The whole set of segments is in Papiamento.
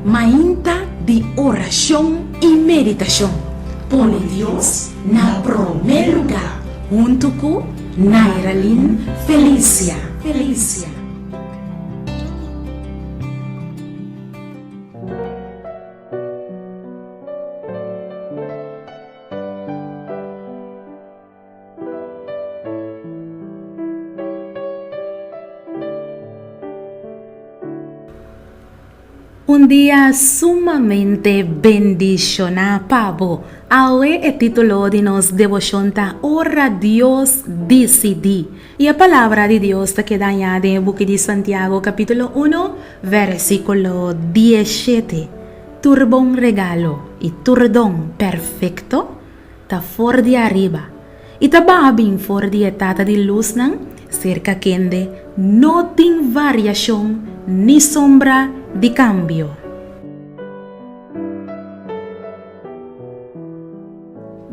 Mainta di orashon i meditashon. Pone Dios na promé lugá huntu ku Nairalyn Felicia. Felicia. Un dia sumamente bendishoná pa bo. Awe e título di nos deboshon ta Ora Dios Disidí. I e Palabra di Dios ta keda hañá den e buki di Santiago kapítulo uno versíkulo diesshete. Tur bon regalo i tur don perfekto ta for di ariba i ta baha bin for di e Tata di lusnan, serka kende no tin variashon ni sombra di kambio.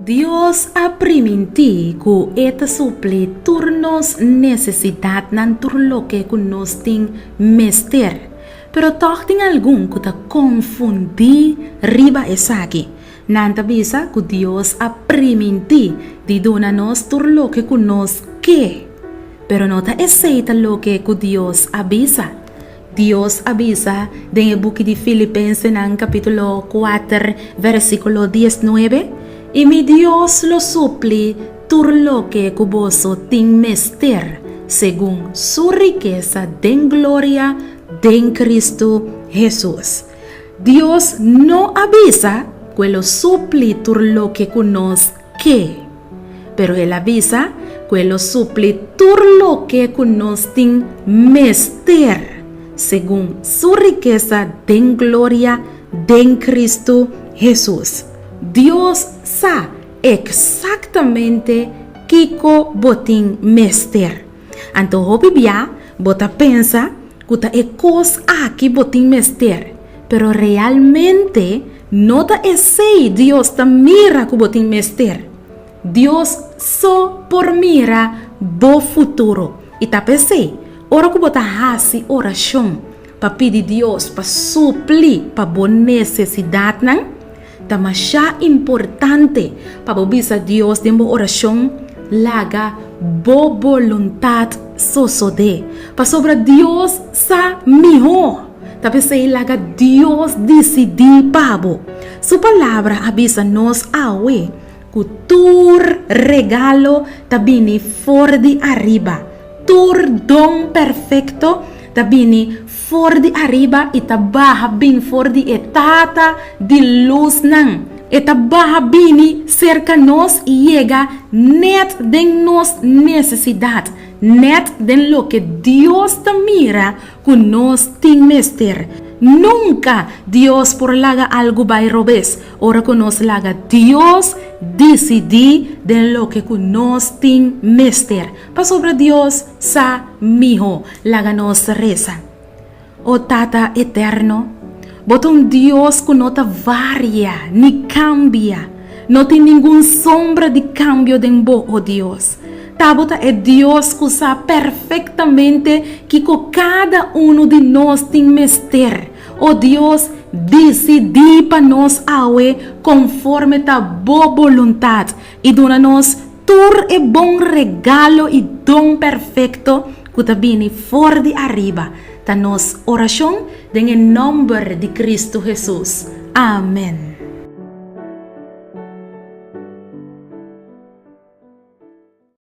Dios a primintí ku e ta supli tur nos nesesidatnan, tur loke ku nos tin mester. Pero tòg tin algun ku ta konfundí riba esaki. Nan ta bisa ku Dios a primintí di duna nos tur loke ku nos ke. Pero no ta esei ta loke ku Dios a bisa. Dios a bisa den e buki di Filipensenan kapítulo kuater versíkulo diesnuebe, I mi Dios lo supli tur loke ku boso tin mester segun su rikesa den gloria den Kristu Hesus. Dios no a bisa ku e lo supli tur loke ku nos ke, pero el a bisa ku e lo supli tur loke ku nos tin mester, segun su rikesa den gloria den Kristu Hesus. Dios sa eksaktamente kiko bo tin mester. Anto hopi bia bo ta pensa ku ta e kos aki bo tin mester, pero realmente no ta esei Dios ta mira ku bo tin mester. Dios so por mira bo futuro. I ta p'esei, ora ku bo ta hasi orashon pa pidi Dios pa supli pa bo nesesidatnan, Ta masha importante pa bo bisa Dios den bo orashon, Laga bo boluntat sosodé. Pasobra Dios sa mihó. Ta p'esei laga Dios disidí pa bo. Su Palabra a bisa nos awe ku tur regalo ta bini for di ariba. Tur don perfekto ta bini For di ariba i ta baha bin for di e Tata di lusnan. E ta baha bini serka nos i yega nèt den nos nesesidat, nèt den loke Dios ta mira ku nos tin mester. Nunka Dios por laga algu bai robes ora ku nos laga Dios disidí den loke ku nos tin mester, pasobra Dios sa mihó. Laga nos resa. O Tata Eterno, Bo ta un Dios ku no ta varia ni kambia. No tin ningun sombra di kambio den Bo, o Dios. Ta Bo ta e Dios ku sa perfektamente kiko kada unu di nos tin mester. O Dios, disidí pa nos awe konforme ta Bo boluntat i duna nos Tur e bon regalo i don perfekto ku ta bini for di ariba ta nos orashon den e nòmber di Kristu Hesus. Amen.